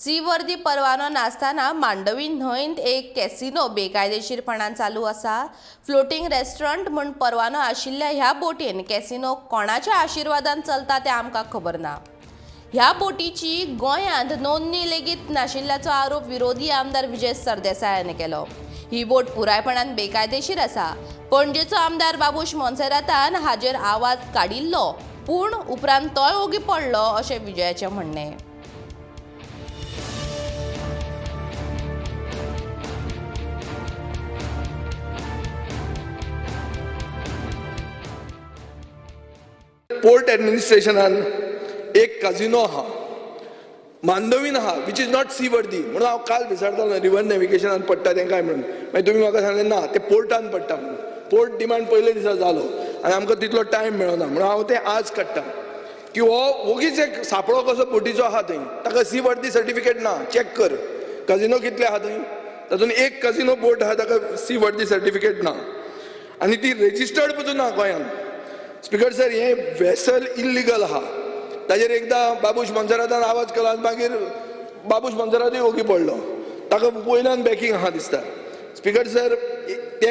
सीवर्दी परवानो नासतना मांडवी न्हंयत एक कॅसिनो बेकायदेशीरपणान चालू आसा. फ्लोटींग रेस्टॉरंट म्हूण परवानो आशिल्ल्या ह्या बोटीन कॅसिनो कोणाच्या आशिर्वादान चलता तें आमकां खबर ना. ह्या बोटीची गोंयांत नोंदणी लेगीत नाशिल्ल्याचो आरोप विरोधी आमदार विजय सरदेसाय हांणी केलो. ही बोट पुरायपणान बेकायदेशीर आसा. पणजेचो आमदार बाबूश मोन्सेरातान हाजेर आवाज काडिल्लो, पूण उपरांत तोय ओगी पडलो अशें विजयाचें म्हणणें. पोर्ट ॲडमिनिस्ट्रेशनान एक काजिनो आहा मांडवीन आहा, which is not sea worthy. म्हणून हांव काल विचारतालो, रिवर नॅविगेशनान पडटा तें काय म्हणून. मागीर तुमी म्हाका सांगलें ना, तें पोर्टान पडटा म्हणून. पोर्ट डिमांड पयले दिसा जालो आनी आमकां तितलो टायम मेळना म्हणून हांव तें आज काडटा की हो वोगीच एक सांपळो कसो बोटीचो आहा थंय, ताका सी वर्दी सर्टिफिकेट ना. चॅक कर, काजिनो कितले आहा थंय, तातूंत एक काजिनो बोट आहा ताका सी वर्दी सर्टिफिकेट ना आनी ती रेजिस्टर्ड पसून ना गोंयांत. स्पीकर सर, हें वेसल इल्लिगल आहा. ताजेर एकदां बाबूश मोन्सेरातान आवाज केलो आनी मागीर बाबूश मोन्सेरातूय ओगी पडलो. ताका वयल्यान बॅकींग आहा दिसता. स्पीकर सर, ते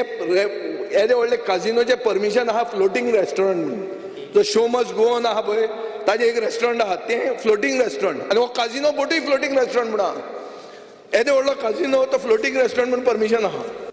येदे व्हडले काजिनोचें परमिशन आहा फ्लोटींग रेस्टॉरंट म्हणून. जो शो मस्ट गो ऑन आहा पळय, ताजें एक रेस्टॉरंट आहा तें फ्लोटींग रेस्टॉरंट आनी हो काजिनो बोटूय फ्लोटींग रेस्टॉरंट म्हूण आहा. येदे व्हडलो काजिनो, तो फ्लोटींग रेस्टॉरंट म्हूण परमिशन आहा.